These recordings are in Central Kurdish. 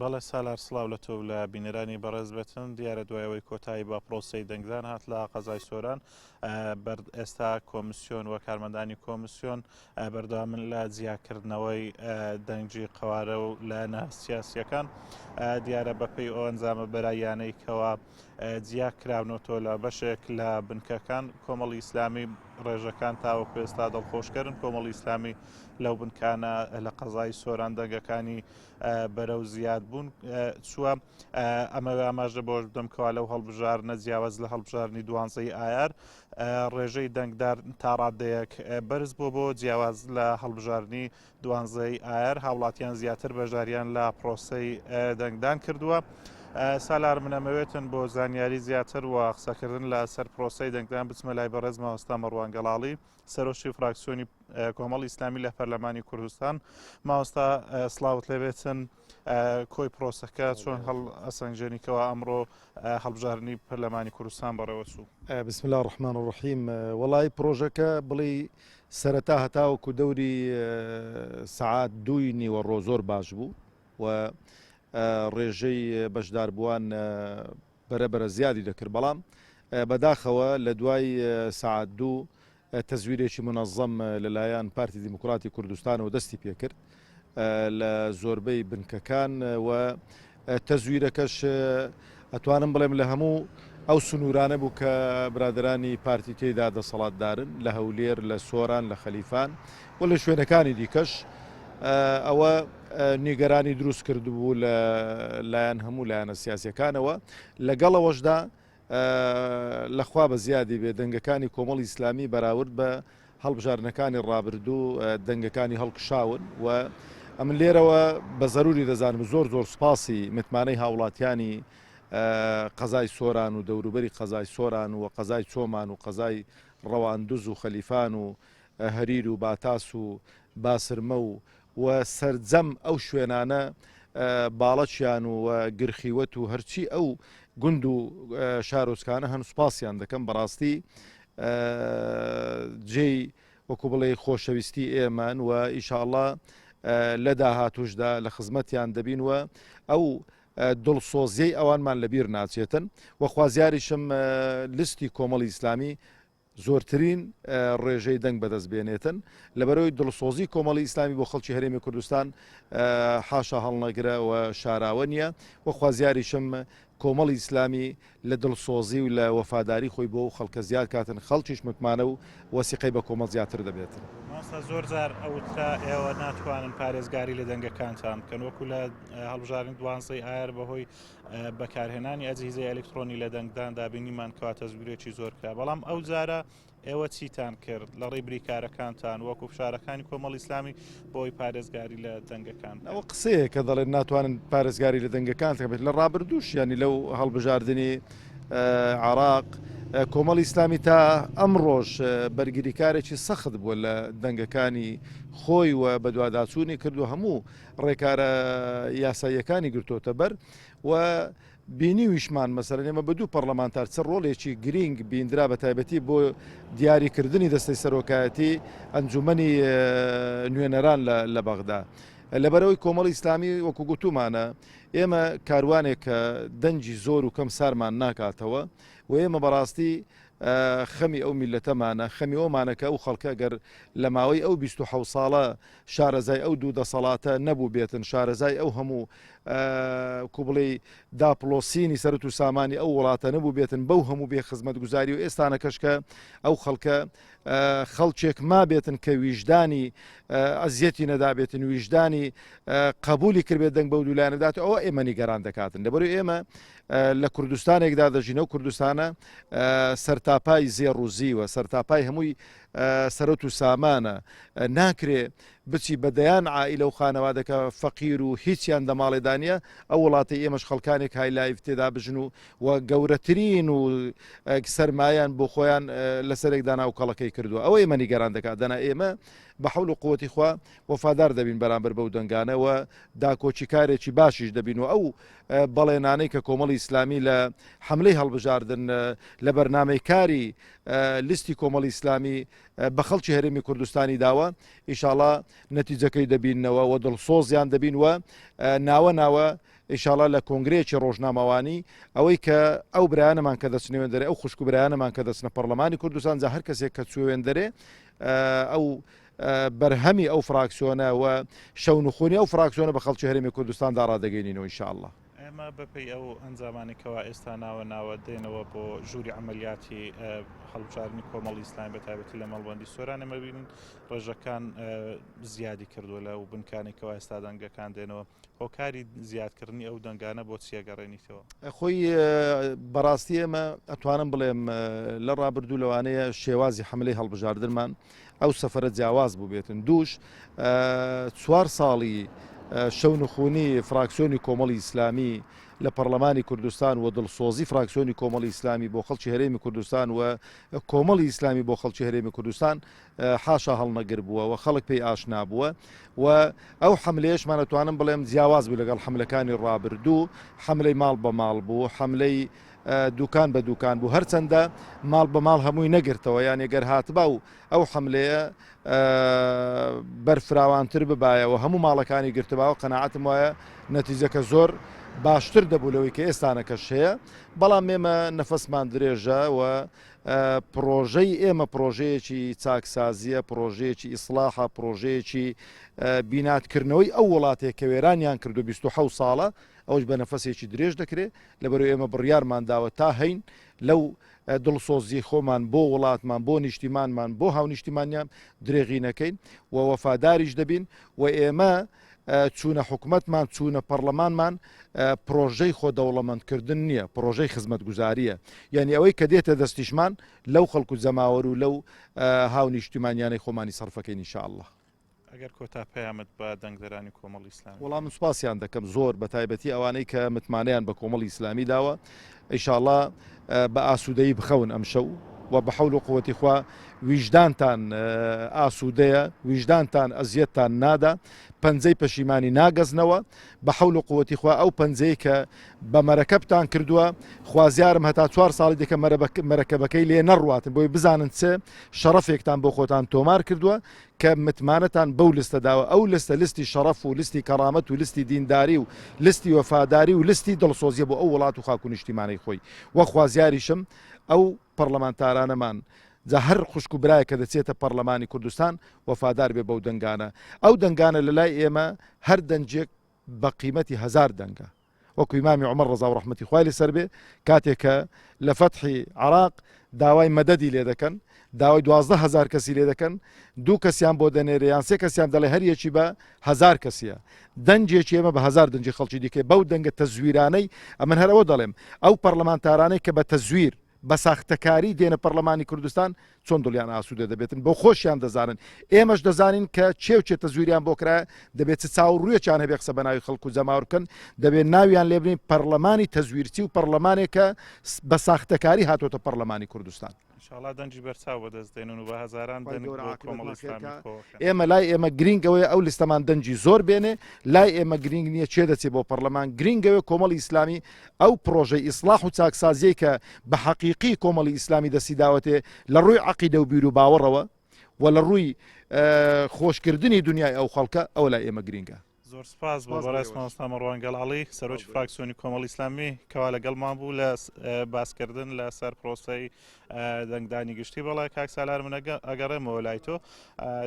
بەڵێ سالار سڵاو لە تۆ و لە بینەرانی بەڕێز بێتن دیارە دوای ئەوەی کۆتایی بە پرۆسەی دەنگدان هات لە قەزای سۆران بەرد ئێستا کۆمسیۆن و کارمەندانی کۆمسیۆن بەردەوامن لە جیاکردنەوەی دەنگی قەوارە و لایەنە سیاسیەکان دیارە بەپێی ئەو ئەنجامە بەراییانەی کەوا جیا کراونەتەوە لە بەشێک لە بنکەکان کۆمەڵی ئیسلامی ڕێژەکان تاوەکو ئێستا دڵخۆشکەرن کۆمەڵی ئیسلامی لەو بنکانە لە قەزای سۆران دەنگەکانی بەرەو زیاد بوون چووە ئەمە ئاماژە بۆش بدەم کەوا لەو هەڵبژاردنە جیاواز لە هەڵبژاردنی دوانزەی ئایار ڕێژەی دەنگدار تا ڕادەیەک بەرز بۆ بۆ جیاواز لە هەڵبژاردنی دوانزەی ئایار هاوڵاتیان زیاتر بەشداریان لە پرۆسەی دەنگدان کردووە. سالار منەمەوێتن بۆ زانیاری زیاتر و قسەکردن لە سەر پرۆسەی دەنگدان بچمە لای بەڕێز مامۆستا مەڕوان گەڵاڵی سەرۆکی فراکسیۆنی کۆمەڵی ئیسلامی لە پەرلەمانی کوردستان مامۆستا سڵاوت لێبێتن کۆی پرۆسەکە چۆن هەڵ ئەسەنگێنیکەوە ئەمڕۆ هەڵبژاردنی پەرلەمانی کوردستان بەڕێوەچوو؟ بسم الله الرحمن الرحیم وەڵی پرۆژەکە بڵێ سەرەتا هەتاوەکو دەوری سەعات دووی نیوەڕۆ زۆر باش بوو و ڕێژەی بەشداربووان بەرە بەرە زیادی دەکرد بەڵام بەداخەوە لە دوای سەعات دوو تەزویرێکی مونەزەم لەلایەن پارتی دیموکراتی کوردستانەوە دەستی پێکرد لە زۆربەی بنکەکان و تەزویرەکەش ئەتوانم بڵێم لە هەموو ئەو سنوورانە بوو کە برادرانی پارتی تێدا دەسەڵاتدارن لە هەولێر لە سۆران لە خەلیفان و لە شوێنەکانی دیکەش ئەوە نیگەرانی دروست کردبوو لە لایەن هەموو لایەنە سیاسەکانەوە لەگەڵەوەشدا لە خوا بە زیادی بێ دەنگەکانی کۆمەڵی ئیسلامی بەراورد بە هەڵبژاردنەکانی ڕابردوو دەنگەکانی هەڵکشاون و ئەمن لێرەوە بە زەروری دەزانم زۆر زۆر سوپاسی متمانەی هاوڵاتیانی قەزای سۆران و دەوروبەری قەزای سۆران و قەزای چۆمان و قەزای ڕەواندوز و خەلیفان و هەریر و باتاس و باسرمە و و سەرجەم ئەو شوێنانە باڵەکیان و گرخیوەت و هەرچی ئەو گوند و شارۆچکانە هەن سوپاسیان دەکەم بەڕاستی جێی وەکو بڵێ خۆشەویستی ئێمەن و ئیشاڵا لە داهاتوشدا لە خزمەتیان دەبین و ئەو دڵسۆزیەی ئەوانمان لەبیر ناچێتن و خوازیاریشم لیستی کۆمەڵی ئیسلامی زۆرترین ڕێژەی دەنگ بەدەست بێنێتن، لەبەرئەوەی دڵسۆزی کۆمەڵی ئیسلامی بۆ خەڵکی هەرێمی کوردستان حاشا هەڵنەگرە و شاراوە نییە و خوازیاریشم کۆمەڵی ئیسلامی لە دڵسۆزی و لە وەفاداری خۆی بۆ ئەو خەڵکە زیاد کاتن، خەڵکیش متمانە و وەسیقەی بە کۆمەڵ زیاتر دەبێتن. مامۆستا زۆر جار ئەوترا ئێوە ناتوانن پارێزگاری لە دەنگەکانتان بکەن وەکو لە هەڵبژاردنی دوانزەی ئایار بەهۆی بەکارهێنانی ئەجهیزەی ئەلکترۆنی لە دەنگداندا بینیمان کەوا تەزویرێکی زۆر کرا بەڵام ئەو جارە ئێوە چیتان کرد لە ڕێی بریکارەکانتان وەکو فشارەکانی کۆمەڵ ئیسلامی بۆی پارێزگاری لە دەنگەکان ئەوە قسەیە کە دەڵێن ناتوانن پارێزگاری لە دەنگەکان بێت لە ڕابردووش ینی لەو هەڵبژاردننی عراق کۆمەڵی ئیسلامی تا ئەمڕۆژ بەرگریکارێکی سەخت بووە لە دەنگەکانی خۆی و بەدواداچوونی کردو هەموو ڕێکارە یاساییەکانی گرتۆتە بەر و بینیویشمان مەسەلەن ئێمە بە دوو پەڕلەمانتار چ ڕۆڵێکی گرینگ بیندرا بە تایبەتی بۆ دیاریکردنی دەستەی سەرۆکایەتی ئەنجومەنی نوێنەران لە بەغدا. لەبەرئەوەی کۆمەڵی ئیسلامی وەکو گوتومانە ئێمە کاروانێک کە دەنگی زۆر و کەم سارمان ناکاتەوە و ئێمە بەڕاستی خەمی ئەو میللەتەمانە، خەمی ئەومانە کە ئەو خەڵکە گەر لە ماوەی ئەو 27 ساڵە شارەزای ئەو دوو دەسەڵاتە نەبووبێتن، شارەزای ئەو هەموو کو بڵێی داپڵۆسینی سەرت و سامانی ئەو وڵاتە نەبووبێتن بەو هەموو بێ خزمەتگوزاری و ئێستانەکەش کە ئەو خەڵکە خەڵکێک مابێتن کە ویژدانی ئەزیەتی نەدابێتن ویژدانی قبولی کردبێت دەنگ بەو دوولایەنە بدات ئەوە ئێمە نیگەران دەکاتن لەبەرو ئێمە لە کوردستانێکدا دەژین ئەو کوردستانە سەرتاپای زێڕ و زیوە سەرتاپای هەمووی سەرەت و سامانە ناکرێ بچی بە دەیان عائیلە و خانەوادەکە فەقیر و هیچیان دە ماڵێدا نییە ئەو وڵاتەی ئێمەش خەڵکانێک های لایف تێدا بژن و و گەورەترین و سەرمایان بۆ خۆیان لەسەرێک دانا و کەڵەکەی کردووە ئەوە ئێمە نیگەران دەکات دەنا ئێمە بە حەول و قوتی خوا وەفادار دەبین بەرامبەر بەو دەنگانە و داکۆکیکارێکی باشیش دەبین و ئەو بەڵێنانەی کە کۆمەڵی ئیسلامی لە حەملەی هەڵبژاردن لە بەرنامەی کاری لیستی کۆمەڵی ئیسلامی بە خەڵکی هەرێمی کوردستانی داوە ئیشاڵا نەتیجەکەی دەبینەوە و دڵسۆزیان دەبین و ناوە ناوە. ئیشاڵا لە کۆنگرەیەکی ڕۆژنامەوانی ئەوەی کە ئەو برایانەمان کە دەچنە وێندەرێ ئەو خوشک و برایانەمان کە دەچنە پەڕلەمانی کوردستان جا هەر کەسێک کە چووە وێندەرێ ئەو بەرهەمی ئەو فراکسیۆنە و شەونخونی ئەو فراکسیۆنە بە خەڵکی هەرێمی کوردستاندا ڕادەگەینینەوە ئینشاءاللە. ئێمە بەپێی ئەو ئەنجامانەی کەوا ئێستا ناوە ناوە دێنەوە بۆ ژووری عەمەلیاتی هەڵبژاردنی کۆمەڵی ئیسلامی بە تایبەتی لە مەڵبەندی سۆران ئێمە بینین ڕێژەکان زیادی کردووە لە و بنکانێک کەوا ئێستا دەنگەکان دێنەوە هۆکاری زیادکردنی ئەو دەنگانە بۆ چیە گەڕێنیتەوە؟ خۆی بەڕاستی ئێمە ئەتوانم بڵێم لە ڕابردوو لەوانەیە شێوازی حملەی هەڵبژاردنمان ئەو سەفرە جیاواز بووبێتن دووش چوار ساڵی شەونخونی فراکسیۆنی کۆمەڵی ئیسلامی لە پەرلەمانی کوردستان و دڵسۆزی فراکسیۆنی کۆمەڵی ئیسلامی بۆ خەڵکی هەرێمی کوردستان و کۆمەڵی ئیسلامی بۆ خەڵکی هەرێمی کوردستان حاشا هەڵنەگر بووە و خەڵک پێی ئاشنا بووە و ئەو حەملەیەشمان ئەتوانم بڵێم جیاواز بوو لەگەڵ حەملەکانی ڕابردوو، حەملەی ماڵ بە ماڵ بوو، حەملەی دوکان بە دوکان بوو، هەرچەندە ماڵ بە ماڵ هەمووی نەگرتەوە، یانێ گەر هاتبا و ئەو حەملەیە بەرفراوانتر ببایە و هەموو ماڵەکانی گرتباوە قەناعەتم وایە نەتیجەکە زۆر باشتر دەبوو لەوەی کە ئێستانەکەش هەیە، بەڵام ئێمە نەفەسمان درێژە و پڕۆژەی ئێمە پڕۆژەیەکی چاکسازییە، پڕۆژەیەکی ئیسڵاحە، پڕۆژەیەکی بیناتکردنەوەی ئەو وڵاتەیە کە وێرانیان کردو 27 ساڵە، ئەوەش بە نەفەسێکی درێژ دەکرێت، لەبەرئەوەی ئێمە بڕیارمان داوە تا هەین لەو دڵسۆزیەی خۆمان بۆ وڵاتمان، بۆ نیشتیمانمان، بۆ هاونیشتیمانیان درێغی نەکەین و وەفاداریش دەبین و ئێمە چوونە حکومەتمان، چوونە پەڕلەمانمان پڕۆژەی خۆ دەوڵەمەندکردن نییە، پڕۆژەی خزمەتگوزارییە. یانی ئەوەی کە دێتە دەستیشمان لەو خەڵک و جەماوەر و لەو هاونیشتیمانیانەی خۆمانی سەرفەکەین ان شاء اللە. ئەگەر کۆتا پەیامت بە دەنگدەرانی کۆمەڵی ئیسلامی. وەڵا من سوپاسیان دەکەم زۆر بە تایبەتی ئەوانەی کە متمانەیان بە کۆمەڵی ئیسلامی داوە ئیشاڵا بە ئاسوودەیی بخەون ئەمشەو و بە حەول و قوەتی خوا ویژدانتان ئاسوودەیە ویژدانتان ئەزیەتتان نادا پەنجەی پەشیمانی ناگەزنەوە بە حەول و قوەتی خوا ئەو پەنجەی کە بە مەرەکەبتان کردووە خوازیارم هەتا چوار ساڵی دیکە مەرەکەبەکەی لێ نەڕواتن بۆی بزانن چ شەڕەفێکتان بۆ خۆتان تۆمار کردووە کە متمانەتان بەو لستە داوە، ئەو لستە لستی شەڕەف و لستی کەڕامەت و لستی دینداری و لستی وەفاداری و لستی دڵسۆزیە بۆ ئەو وڵات و خاک و نیشتیمانەی خۆی وە خوازیاریشم ئەو پەڕلەمانتارانەمان جا هەر خوشک و برایەک کە دەچێتە پەڕلەمانی کوردستان وەفادار بێ بەو دەنگانە ئەو دەنگانە لەلای ئێمە هەر دەنگێک بە قیمەتی هەزار دەنگە. وەکو ئیمامی عومەر ڕەزا و ڕەحمەتی خوای لەسەر بێ کاتێک کە لە فەتحی عراق داوای مەدەدی لێ دەکەن داوای 12 هەزار کەسی لێ دەکەن دوو کەسیان بۆ دەنێرێ یان سێ کەسیان دەڵێ هەر یەکی بە هەزار کەسیە دەنگێکی ئێمە بە هەزار دەنگی خەڵکی دیکە بەو دەنگە تەزویرانەی ئەمن هەر ئەوە دەڵێم ئەو پەرلەمانتارانەی کە بە تەزویر بە ساختەکاری دێنە پەڕلەمانی کوردستان چۆن دڵیان ئاسوودە دەبێتن بۆ خۆشیان دەزانن ئێمەش دەزانین کە چێ و چێ تەزویریان بۆ کرایە دەبێت چ چاو ڕوویەکیان هەبێ قسە بە ناوی خەڵک و جەماوەر بکەن دەبێت ناویان لێ بنین پەڕلەمانی تەزویرچی و پەڕلەمانێکە بە ساختەکاری هاتۆتە پەڕلەمانی کوردستان. ئینشاڵا دەنگی بەرچاو بەدەست دێنن و بە هەزاران دەنگ بۆ کۆمەڵی ئیسلامی کۆکەن. ئێمە لای ئێمە گرینگ ئەوەیە ئەو لیستەمان دەنگی زۆر بێنێ، لای ئێمە گرینگ نییە کێ دەچێ بۆ پەڕلەمان، گرینگ ئەوەیە کۆمەڵی ئیسلامی ئەو پڕۆژەی ئیسڵاح و چاکسازیەی کە بە حەقیقی کۆمەڵی ئیسلامی دەستی داوەتێ لە ڕووی عەقیدە و بیروباوەڕەوە و لە ڕووی خۆشکردنی دنیای ئەو خەڵکە ئەوە لای ئێمە گرینگە. زۆر سپاس بۆ بەڕێز مامۆستا مەڕوان گەڵاڵی سەرۆکی فراکسیۆنی کۆمەڵی ئیسلامی کەوا لەگەڵمان بوو لە باسکردن لەسەر پرۆسەی دەنگدانی گشتی بەڵێ کاک سالار من ئەگەڕێمەوە لای تۆ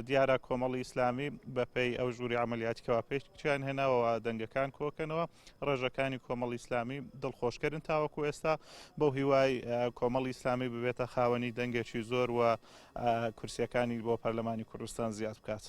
دیارە کۆمەڵی ئیسلامی بەپێی ئەو ژووری عملیاتی کەوا پێشیان هێناوە دەنگەکان کۆکەنەوە ڕێژەکانی کۆمەڵی ئیسلامی دڵخۆشکەرن تاوەکو ئێستا بەو هیوای کۆمەڵی ئیسلامی ببێتە خاوەنی دەنگێکی زۆر و کورسیەکانی بۆ پەرلەمانی کوردستان زیاد بکات.